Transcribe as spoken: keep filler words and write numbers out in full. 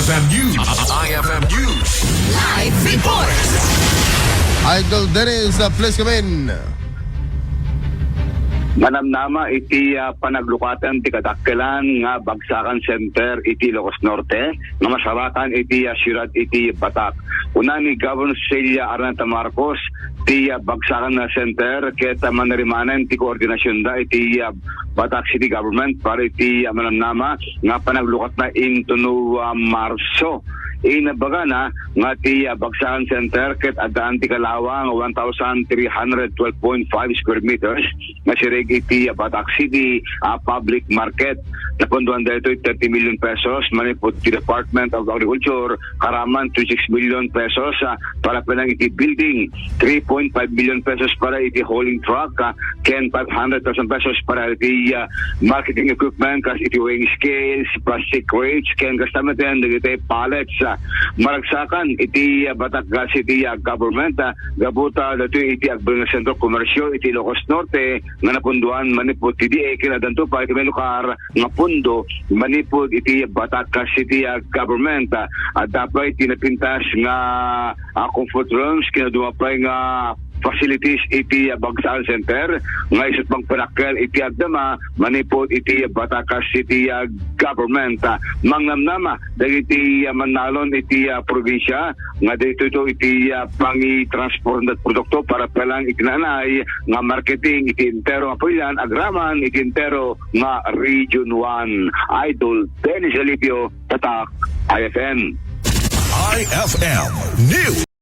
F M News. I F M News. Live report. Idol Dennis, uh, please come in. Manamnama iti, ah, panaglukatan ti kadakkelan nga Bagsakan Center iti Ilocos Norte nga masarakan iti, ah, siudad iti Batac. Kuna ni Governor Cecilia Araneta Marcos, ti, ah, Bagsakan Center ket, ah, manarimanen ti koordinasionda iti, ah, Batac City Government para iti, ah, manamnama nga panaglukatna intono, ah, Marso. Inabagana nga ti, ah, Bagsakan Center ket addaan ti kalawa nga one thousand three hundred twelve point five square meters nga sireg iti, ah, Batac City, ah, public market. Napunduan daytoy thirty million pesos manipud ti Department of Agriculture, karaman twenty-six million pesos, ah, para penang iti building, three point five million pesos para iti hauling truck, ah, ken five hundred thousand pesos para iti, ah, marketing equipment, kas iti weighing scales, plastic crates, ken kasta met dagiti pallets, ah, maragsakan iti, ah, Batac City, ah, government, ah, gapu ta daytoy iti agbalin nga sentro komersio iti Ilocos Norte nga napunduan manipud ti D A ken addanto pay iti may lugar nga pundo manipud iti Batac City, ah, government. Ah, adda pay ti napintas nga, ah, comfort rooms, ken adda pay nga facilities iti, ah, Bagsakan Center nga isu ti mangpanakkel iti agdama manipud iti Batac City, ah, government. Ah, mangnamnama dagiti, ah, mannalon iti, ah, probinsia nga ditoy iti, ah, pangitransform dagiti produkto para penang iti naanay nga marketing iti entero nga pamilian agraman iti entero nga Region one. Idol Dennis Alipio, Batac, I F M. I F M News.